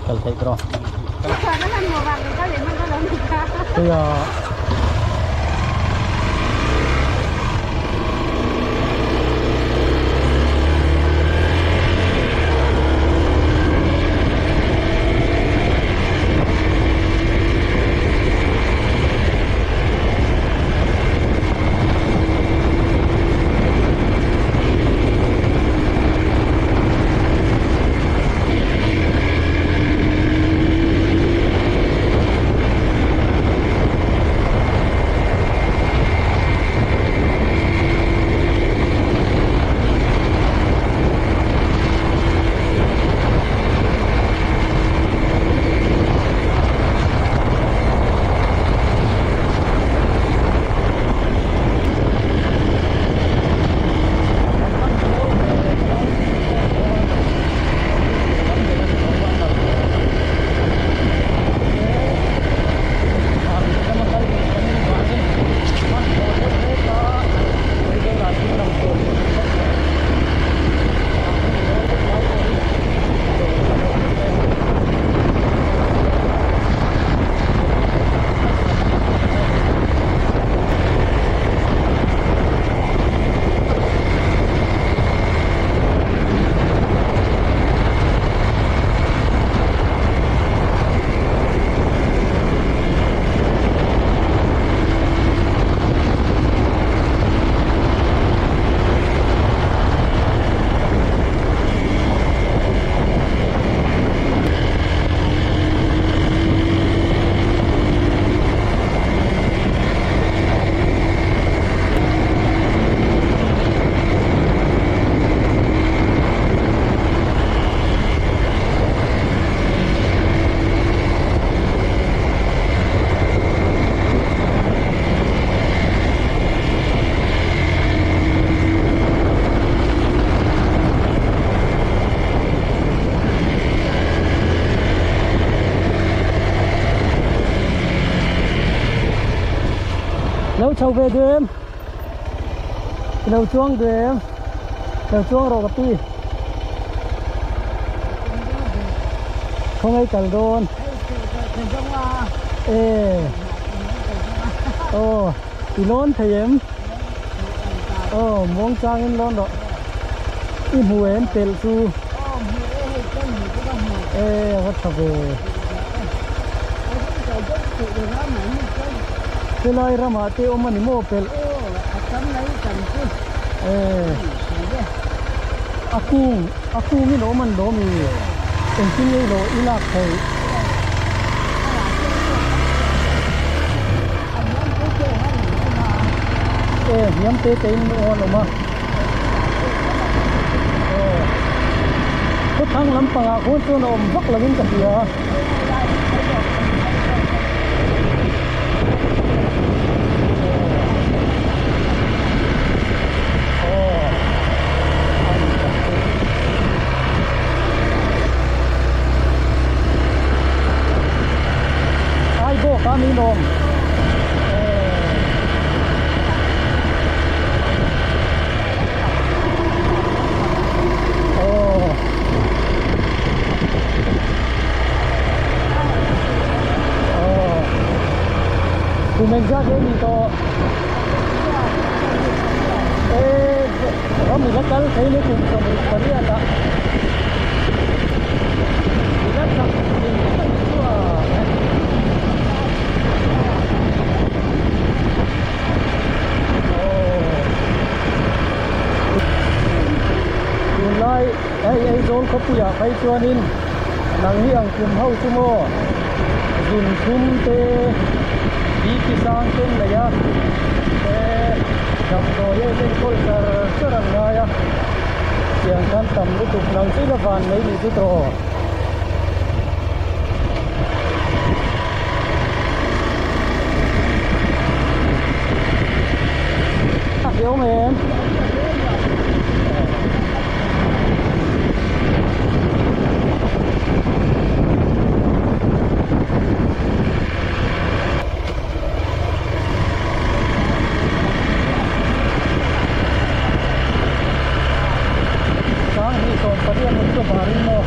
Kal theih tawh. Heia Lo chho ve duh em? Lo chuang duh em? Lo chuang rawh ka pi. Khawngaih kal dawn. E. Aw, i lawn thei em? Aw, muang changin lawn rawh. I hmu em pelh chu? E, a va tha ve. Helai ramah te awm a ni maw pelh? E. A kung, a kungin awm an lawm i engtin nge ilo i lak theih? E hniam te te in aw an awm a. Aw. Khawthlang lampangah khuan chuan a awm vak lo in ka hria a. Ai bawk a min awm. Kum engzat nge ni tawh? Eh, ram i la kal thei ni kum 28 ah. I la chak kum a ni chu a. Tunlai hei Aizawl khawpuiah phei chuanin nang hi ang kum ho chu maw zun thum te BP sang ten nei a eh damdawi a enkawl char char an ngai a tiang khan tam lutuk nang chu ila van mai ni chu tawh. A hriau mai em? Sang hi 18 an chu barin maw?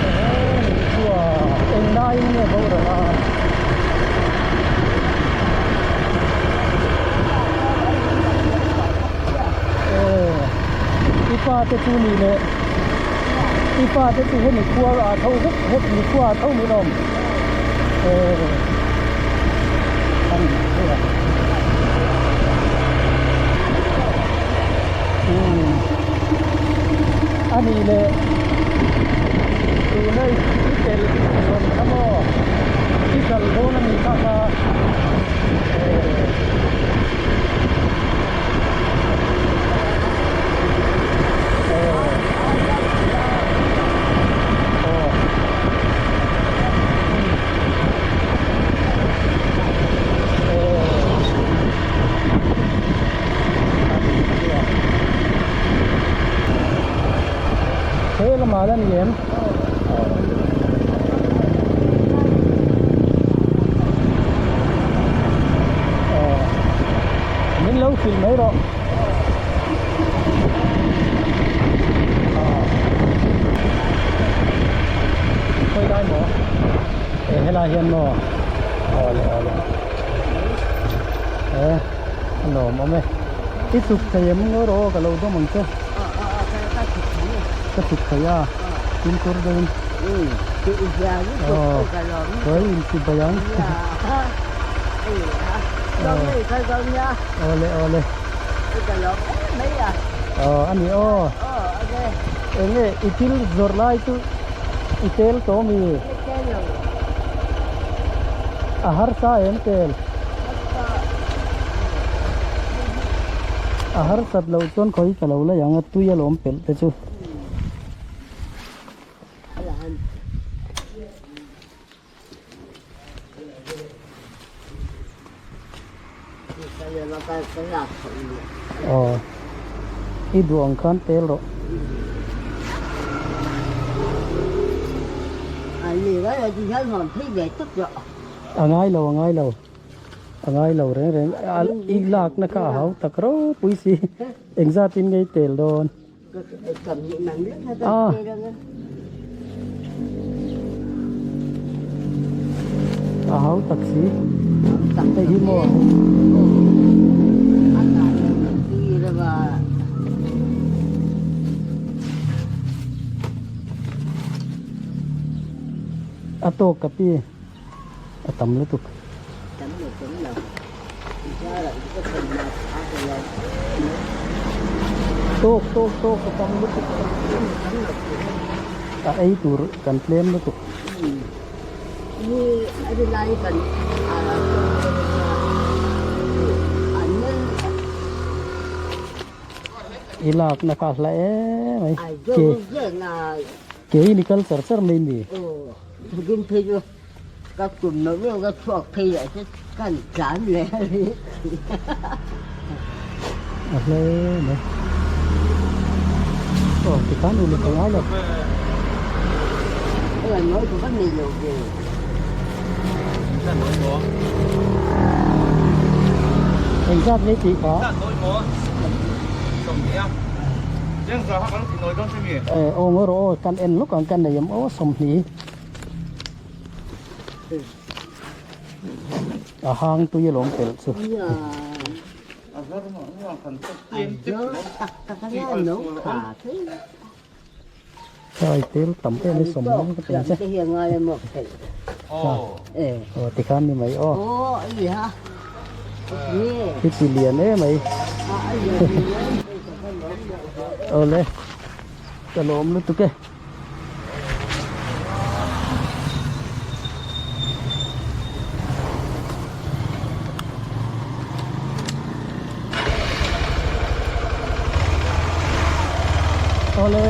Ehe, ni chu a. fate chu ni leh i fate chu hemi khua ah tho vek hemi khua ah tho min awm eh an hei umm a nih leh tuna i telh rawn kha maw i kal dawn a nih kha kha eh. He lamah la ni em? Min lo hrilh mai rawh. Khawi lai maw? Eh helai hian maw? Awle awle. Eh a nuam awm e. I chuk thei em ngaw rawh aw ka lo dawm ang che. Ka chuk thei a. Fimkhur deuhin. Aw khawi inchibai ang. Awle awle. Aw a ni aw. Eng nge i thil zawrh lai chu i tel tawh mi? A harsa em tel? A harsat loh chuan khawi ka lo la ang a tui alawm pelh te chu. Aw i duh ang khan tel rawh. A ngai lo a ngai lo a ngai lo reng reng i lakna kha a hau tak ropui si engzat in nge i tel dawn. A. A hau tak si. Hei hi maw? A tawk ka pi. A tam lutuk. Tawk tawk tawk a tam lutuk a ei tur kan tlem lutuk. I lakna kha a hla em mai ke ke in i kal char char mai mi. Ka kum loh reuh ka chhuak phei leh chu kan tlan leh a ni. A hle mai. Aw tikhan uluk a ngai lo. Hei an ngawi chu ka nei lo ve. Engzat nge tih kha? Eh aw ngawi rawh aw kan en lawk ang kan nei em aw 20. A hang tui alawm pelh chu. Chai tel tam em i sawm lam ka tum che. Aw tikhan ni mai aw. Hi ti lian em mai. Awle ka lawm lutuk e. Awle.